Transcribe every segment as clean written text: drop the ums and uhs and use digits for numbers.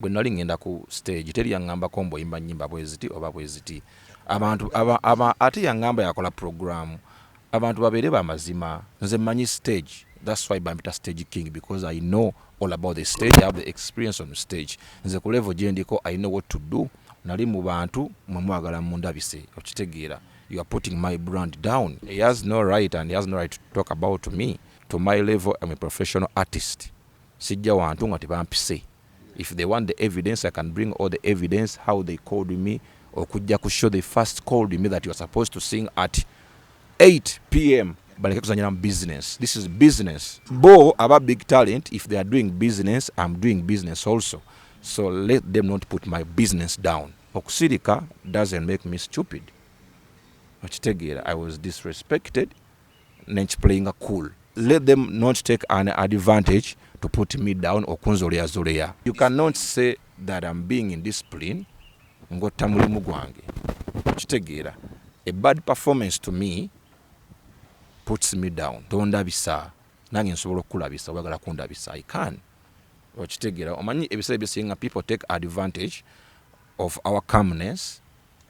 Bwe nali ngenda ku stage, teri yaŋŋambako mbu oyimba nnyimba bwe ziti oba bwe ziti. Abantu aba, aba, ate yaŋŋamba yakola programu. Abantu babeere bamazima. Nze mmanyi stage, that's why bampita Stage King, because I know all about the stage. I have the experience on stage. Nze ku level gye ndiko, I know what to do. Nali mu bantu, mwe mwagala mundabise, okitegeera? You are putting my brand down. He has no right, and he has no right to talk about me. To my level, I'm a professional artist. Sijja wantu nga tebampise. If they want the evidence, I can bring all the evidence, how they called me okujja ku show. They first called me that you are supposed to sing at 8 p.m. Baleke kuzanyira mu business. This is business. Bo aba Big Talent, if they are doing business, I'm doing business also, so let them not put my business down. Okusirika doesn't make me stupid, okitegeera? I was disrespected, nenkiplayinga cool. Let them not take an advantage to put me down, okunzoleyazoleya. You cannot say that I'm being indiscipline ng'otta mulimu gwange, okitegeera? A bad performance to me puts me down. Tondabisa, nange nsobola okukulabisa. Oyagala kundabisa, I can, okitegeera? Omanyi ebiseera ebisinga people take advantage of our calmness.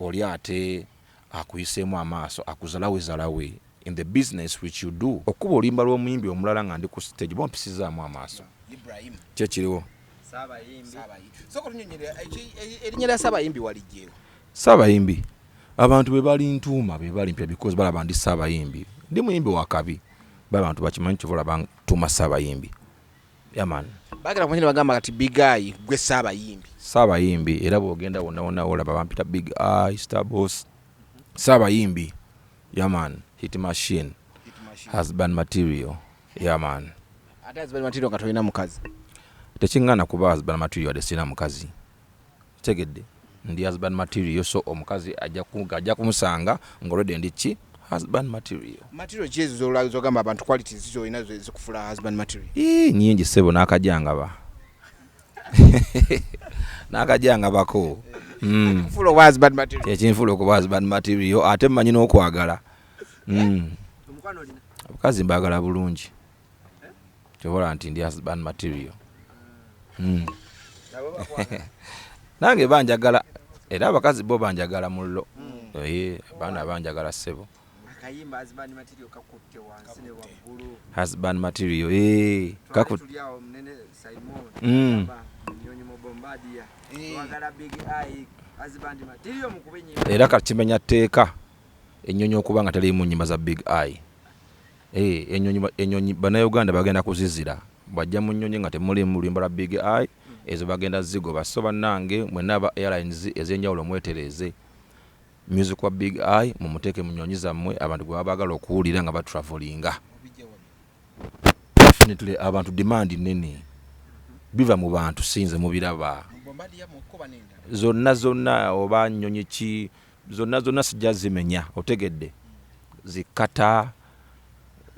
Oli ate akuyiseemu amaaso, akuzalawezalawe in the business which you do. Okuba oluyimba lw'omuyimbi omulala nga ndi ku stage, bompisizaamu amaaso. Ibrahim. Kyekiriwo. Saabayimbi. Sooka tunyonyere erinnya lya Saabayimbi, walijjeewo? Saabayimbi, abantu be balintuuma, be balimpya, because balaba ndi Saabayimbi, ndi muyimbi wakabi. Babantu bakimanyi, kyova olaba ntuuma Saabayimbi. Yeah man. Bagera kumanyira, bagamba kati Big Eye gwe Saabayimbi. Saabayimbi, era bwogenda wonna wonna olaba bampita Big Eye, Star Boss, Saabayimbi. Yeah man, hit machine, husband material. Yeah man. Ate husband material nga tolina mukazi? Tekiŋŋaana kuba husband material wadde sirina mukazi, tegedde? Ndi husband material, so omukazi ajja kumusanga ng'olwedde ndi ki? Husband material. Material ki ezo zogamba abantu, qualities zolina zikufula husband material? Ii, nyingi ssebo, n'akajangaba n'akajangabako. Kufula oba husband material? Kyekinfula okuba husband material. Ate mmanyi n'okwagala. Abakazi mbaagala bulungi, kyobola nti ndi husband material. Nange banjagala, era abakazi bo banjagala mullo. Ee, abaana banjagala ssebo. Akayimba husband material kakutte wansi ne waggulu. Husband material, ee, Tuli awo, munene Simon. Aba, Nyonyi mu Bombardier. Twagala Big Eye husband material mukube ennyimba. Era kakimenya tteeka ennyonyi okuba nga teriimu nnyimba za Big Eye. Eh, ennyonyi Bannayuganda bagenda kuzizira. Bwajja mu nnyonyi nga temulimu luyimba lwa Big Eye, ezo bagenda zigoba. So bannange mwenna aba airlines ez'enjawulo, mwetereeze. Music wa Big Eye mumuteeke mu nnyonyi zammwe, abantu gwe baba baagala okuwulira nga batravelinga. Definitely abantu demand nene, biva mu bantu, sinze mubiraba. Bombardier mukuba n'endala. Zonna zonna, oba nnyonyi ki, zonna zonna sijja zimenya, otegedde? Zikata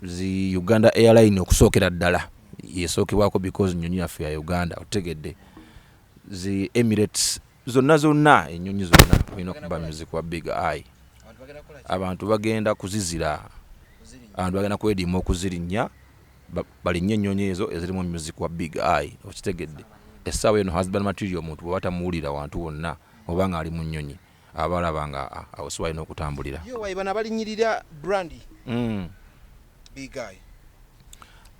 zi Uganda Airline okusookera ddala, yesookebwako because nnyonyi yaffe ya Uganda, otegedde? Zi Emirates, zonna zonna, ennyonyi zonna olina okuba music wa Big Eye. Abantu bagenda kukola ki? Abantu bagenda kuzizira. Abantu bagenda kwediima okuzirinnya, balinnye ennyonyi ezo ezirimu music wa Big Eye, okitegedde? Essaawa eno husband material, omuntu bw'aba tamuwulira wantu wonna oba nga ali mu nnyonyi, aba alaba nga awo si walina okutambulira. Yo wayi bano abalinnyirira brand Big Eye?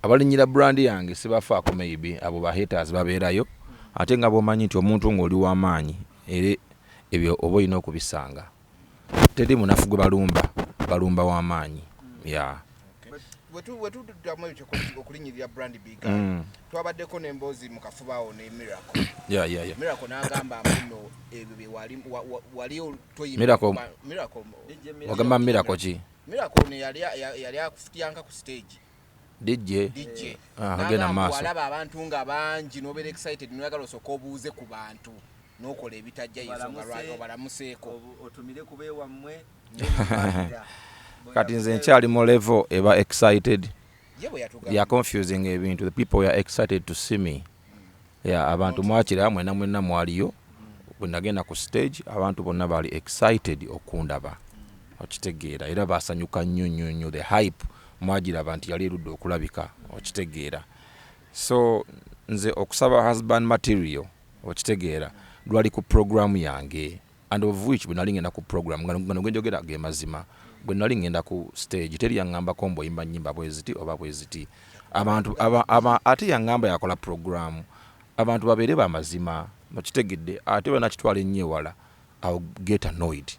Abalinnyira brand yange sibafaako. Maybe abo ba haters babeerayo, ate nga bw'omanyi nti omuntu ng'oli w'amaanyi, era ebyo oba olina okubisanga. Teri munafu gwe balumba, balumba w'amaanyi ya. Wetuddamu ekyo okulinnyirira brand Big Eye, twabaddeko n'emboozi mu kafubaawo ne Miracle. Miracle n'agamba muno ebyo bye wali wali toyimba. Miracle. Miracle. Ogamba Miracle ki? Miracle ne yali akufutyanka ku stage. DJ. DJ. Ah, agenda N'agamba maaso. walaba abantu nga bangi n'obeera excited, noyagala osooka obuuze ku bantu n'okola ebitajja, yensonga Obalamuse. lwaki obalamuseeko. Otumire ku beewammwe. Kati nze nkyali mu level eba excited? Ye bwe yatugamba. Ya confusing ebintu. The people were excited to see me. Yeah, abantu mwakira mwena mwena mwaliyo bwe nagenda ku stage. Abantu bonna baali excited okundaba, okitegeera? Era basanyuka nnyo nnyo nnyo. The hype mwagiraba nti yali erudde okulabika, okitegeera? So nze okusaba husband material Okitegeera, lwali ku programu yange, and of which bwe nali ngenda ku program, gano genjogera ge mazima, bwe nali ngenda ku stage teri yaŋŋambako mbu oyimba nnyimba bwe ziti oba bwe ziti. Abantu ate yaŋŋamba yakola programu, abantu babeere bamazima. Okitegedde? Ate banakitwala ennyo ewala, I will get annoyed.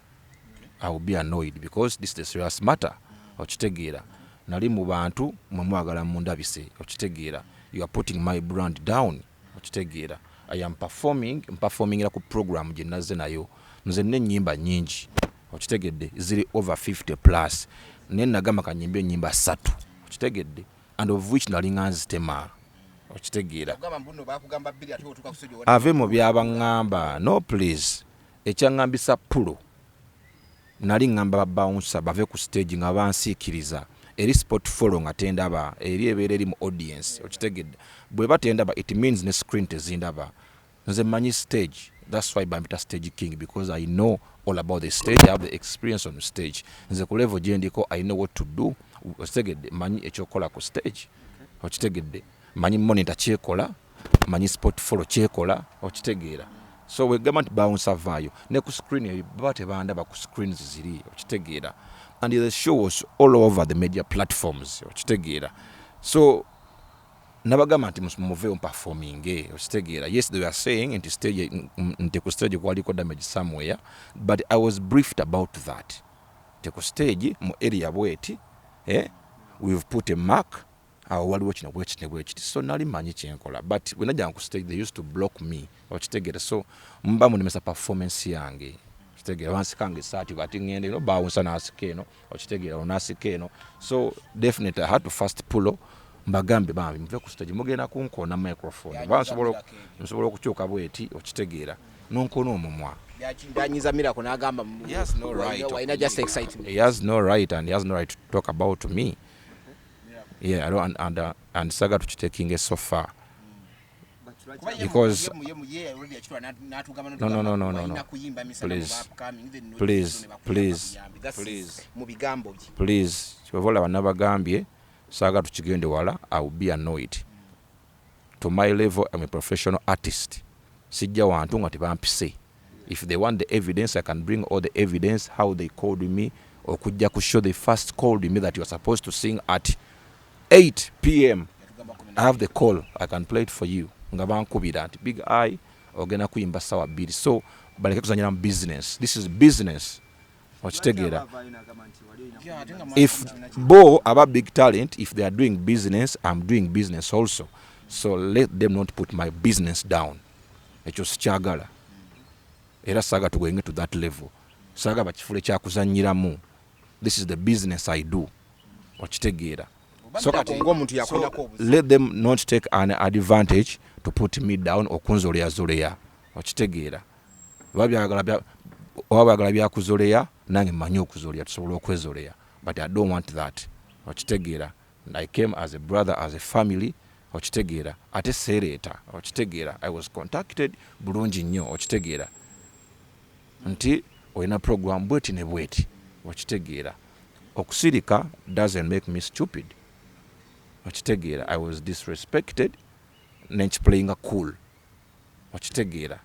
I will be annoyed because this is a serious matter. Okitegeera, nali mu bantu mwe mwagala mundabise. Okitegeera, you are putting my brand down. Okitegeera, I am performing, mperformingira ku program gye nazze nayo. Nze nina ennyimba nnyingi, okitegedde, ziri over 50 plus, naye nagamba kanyimba ennyimba 3. Okitegedde, and of which nali nga nzitema. Okitegeera, ave mu byabaŋŋamba. No, please, ekyaŋŋambisa pulo, nali ŋŋamba babouncer bave ku stage nga bansiikiriza eri spot follow nga tendaba, eri ebeera eri mu audience. Okitegedde, bweba tendaba, it means ne screen tezindaba. Nze mmanyi stage, that's why bampita Stage King, because I know all about the stage. I have the experience on stage. Nze ku level gyendiko, I know what to do. Okitegedde, manyi ekyokukola ku stage. Okitegedde, manyi monitor kyekola, manyi spot follow kyekola. Okitegeera, so wegamba nti bouncer vaayo, ne ku screen eri baba tebandaba ku screens ziri. Okitegeera, and the show was all over the media platforms. Okitegeera, so nabagamba nti muveeyo mperforminge. Okitegeera, yes, they were saying nti stage, nti ku stage kwaliko damage somewhere, but I was briefed about that, nti ku stage mu area bweti, we've put a mark awo, waliwo kino bwekiti ne bwekiti. So nali manyi kyenkola, but bwe najjanga ku stage, they used to block me. Okitegeera, so muba munemesa performance yange. Okitegeera, bansikanga esaati bati ngende eno, bouncer nasika eno. Okitegeera, onasika eno. So definitely I had to first pull, mbagambe bambi muve ku stage, mugenda kunkoona microphone. Oba nsobola okukyuka bweti. Okitegeera, nonkoona omumwa. Byanyiza Miracle n'agamba He has no right. walina just excitement. He has no right, and he has no right to talk about me. Yeah, I don't, and saga tukitakinga so far. Because- No. Please. Please, please, please. Mu bigambo bye. Please, kyova olaba nabagambye saaga tukigende wala. I will be annoyed. To my level, I'm a professional artist. Sijja wantu nga tebampise. If they want the evidence, I can bring all the evidence how they called me okujja ku show. They first called me that you are supposed to sing at 8 p.m. I have the call, I can play it for you, nga bankubira nti Big Eye ogenda kuyimba sawa 2. So baleke kuzanyira mu business. This is business. Okitegeera, if bo aba big talent, if they are doing business, I'm doing business also, so let them not put my business down. Ekyo sikyagala, era saaga tugoinge to that level. Saaga bakifule kyakuzanyiramu. This is the business I do. Okitegeera, so kati Ng'omuntu yakulako so obuzibu. Let them not take an advantage to put me down, okunzoleyazoleya. Okitegeera, oba byagala byakuzoleya, nange mmanyi okuzoleya, tusobola okwezoleya, but I don't want that. Okitegeera, I came as a brother, as a family. Okitegeera, ate seereeta. Okitegeera, I was contacted bulungi nnyo. Okitegeera, nti olina program bweti ne bweti. Okitegeera, okusirika doesn't make me stupid. Okitegeera, I was disrespected, nenkiplayinga cool. Okitegeera,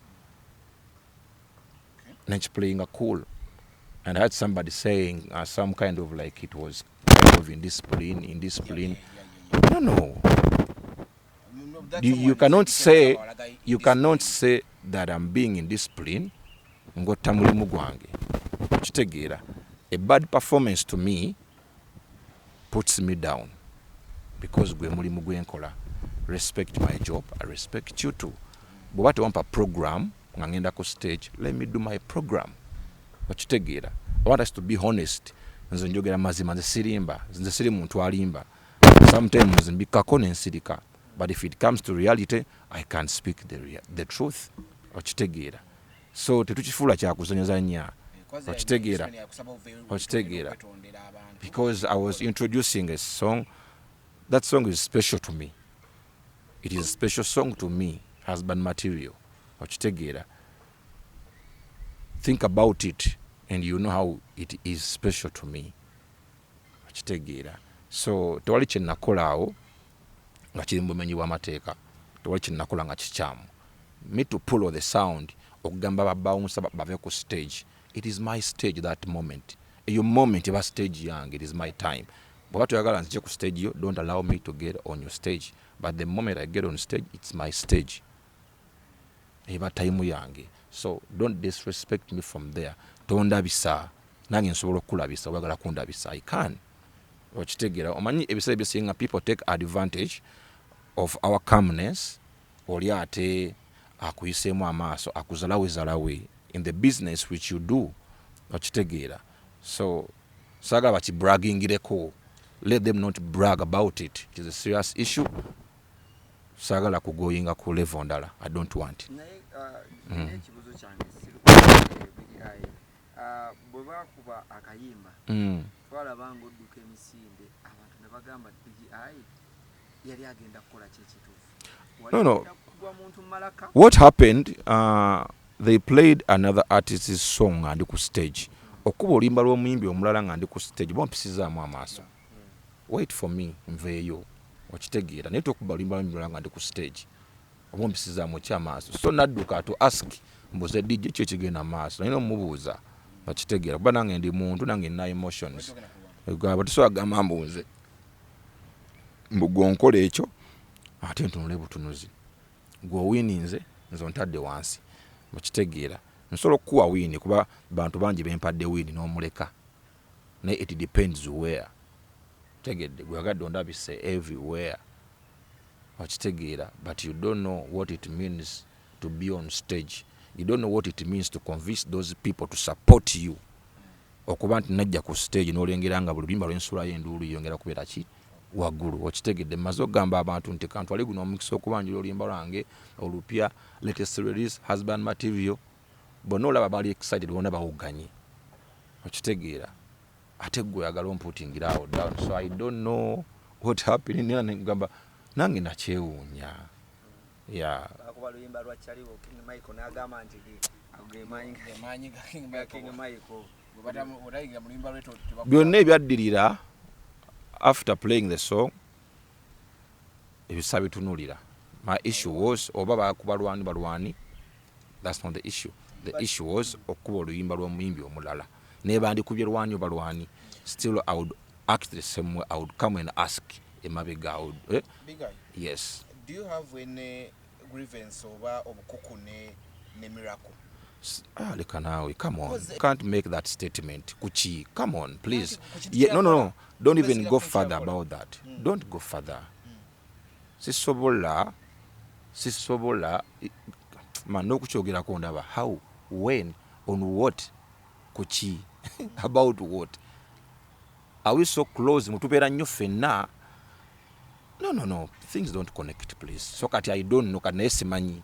nenkiplayinga cool, and I had somebody saying some kind of like it was kind of indiscipline. No, you cannot say, you cannot say that I'm being indiscipline ng'otta mulimu gwange. Okitegeera, a bad performance to me puts me down because gwe mulimu gwenkola. Respect my job, I respect you too. Bw'oba tewampa program nga ngenda ku stage, let me do my program. Okitegeera, I want us to be honest. Nze njogera mazima, nze sirimba, nze siri muntu alimba. Sometimes mbikkako nensirika, but if it comes to reality, I can speak the truth. Okitegeera, so tetukifuula kyakuzanyazanya. Okitegeera, okitegeera, because I was introducing a song. That song is special to me. It is a special song to me, Husband Material. Okitegeera, think about it and you know how it is special to me. Okitegeera, so tewali kyenakola awo nga kiri mu bumenyi bw'amateeka, tewali kyenakola nga kikyamu. Me to pull the sound okugamba babouncer bave ku stage, it is my stage that moment. Eyo moment eba stage yange. It is my time. Bw'oba toyagala nzije ku stage yo, don't allow me to get on your stage. But the moment I get on stage, it's my stage, eba time yange. So don't disrespect me from there. Tondabisa, nange nsobola okukulabisa. Oyagala kundabisa, I can. Okitegeera? Omanyi ebiseera ebisinga people take advantage of our calmness. Oli ate akuyiseemu amaaso, akuzalawe zalawe in the business which you do. Okitegeera? So saagala bakibragingireko. Let them not brag about it. It is a serious issue. Saagala kugoyinga ku level ndala. I don't want. Naye nina ekibuzo kyange, Big Eye. Bwe bakuba akayimba, twalaba nga odduka emisinde, abantu ne bagamba Big Eye yali agenda kukola ki ekituufu? No. Kugwa muntu malaka? What happened, they played another artist's song nga ndi ku stage. Okuba oluyimba lw'omuyimbi omulala nga ndi ku stage, bompisizaamu amaaso. Wait for me nveeyo. Okitegeera? Naye tokuba oluyimba lw'omuyimbi omulala nga ndi ku stage, oba ompisizaamu ki amaaso? So nadduka to ask, mbuze DJ ki ekigenda maaso. Naye nomubuuza. Okitegeera? Kuba nange ndi muntu, nange nina emotions. Gaba tosobola kugamba mbu nze mbu gwonkola ekyo ate ntunule butunuzi. Gwe owininze, nze ontadde wansi. Mukitegeera? Nsobola okukuwa win kuba bantu bangi bempadde win n'omuleka, naye it depends where. Tegedde? Gweyagadde ondabise everywhere. Okitegeera? But you don't know what it means to be on stage. You don't know what it means to convince those people to support you. Okuba nti najja ku stage n'olengera nga buli luyimba lwensulayo enduulu yongera kubeera ki waggulu. Okitegedde? Mmaze okugamba abantu nti kantwale guno omukisa okubanjula oluyimba lwange olupya, latest release, Husband Material. Bonna olaba bali excited, bonna bawuganye. Okitegeera? Ate gwe oyagala omputingira awo down. So I don't know what happened. Nera negamba nange nakyewuunya, yeah. Bakuba luyimba lwa Chaliwo King Michael n'agamba nti ago ge maanyi Gemaanyi ga King ga King Michael. Michael. Bwe batayigira mu luyimba lwe Byonna ebyaddirira after playing the song, ebisa bitunulira. My issue was oba bakuba lwani balwani, that's not the issue. The issue was okukuba oluyimba lw'omuyimbi omulala. Naye bandikubye lwani oba lwani, still I would act the same way. I would come and ask emabega. I would, eh? Big Eye, Yes. do you have any grievance oba obukuku ne Miracle? Ah, leka naawe, come on. Can't make that statement. Kuchi, come on, please. Ku kintu Yeah, no. Don't even Basically go ku further kyakola. About that. Don't go further. Sisobola, sisobola man n'okukyogerako. Ndaba how, when, on what, kuki, about what? Are we so close? Mutubeera nnyo ffenna? No, things don't connect, please. So kati I don't know. Kati naye simanyi,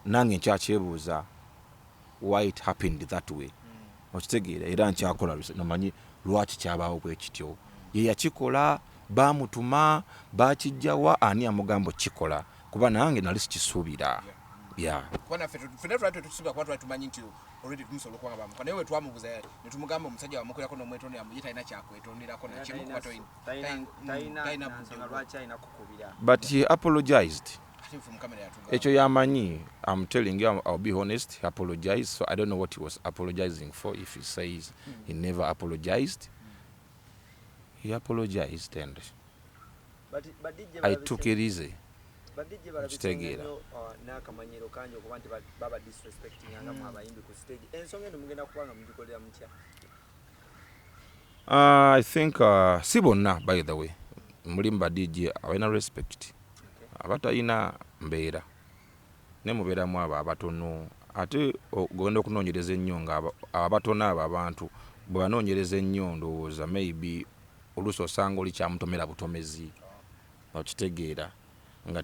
nange nkyakyebuuza why it happened that way. Okitegeera? Era nkyakola nomanyi lwaki kyabaawo bwe kityo. Ye yakikola, bamutuma, bakijjawa, ani amugamba okukikola? Kuba nange nali sikisuubira, yeah. Kuba naffe ffenna twali tetusuubira, kuba twali tumanyi nti already tumusobola okuba nga bamukola. Naye bwe twamubuuza ne tumugamba omusajja wamukolerako n'omwetondera, ye talina kyakwetonderako nakimu, kuba talina talina nsonga budde. Lwaki alina kukubira. But he apologized. Ate ffe mu kamera yatugamba. Ekyo yamanyi. I'm telling you, I'll be honest, he apologized. So I don't know what he was apologizing for. If he says he never apologized, he apologized and But DJ I took it easy. Ba DJ balabise Kitegeera. nnyo n'akamanyiro kangi okuba nti baba disrespecting nga mu abayimbi ku stage. Ensonga eno mugenda kuba nga mugikolera mutya? I think si bonna, by the way. Mulimu ba DJ abalina respect, abatalina mbeera, ne mubeeramu abo abatono. Ate ogenda okunoonyereza ennyo nga abatono abo abantu bwe banoonyereza ennyo, ndowooza maybe oluusi osanga oli kyamutomera butomezi. Okitegeera? Nga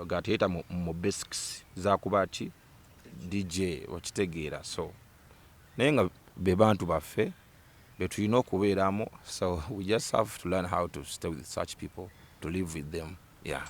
nga teyeta mu basics zakuba ki DJ. Okitegeera? So naye nga be bantu baffe betulina okubeeramu, so we just have to learn how to stay with such people, to live with them, yeah.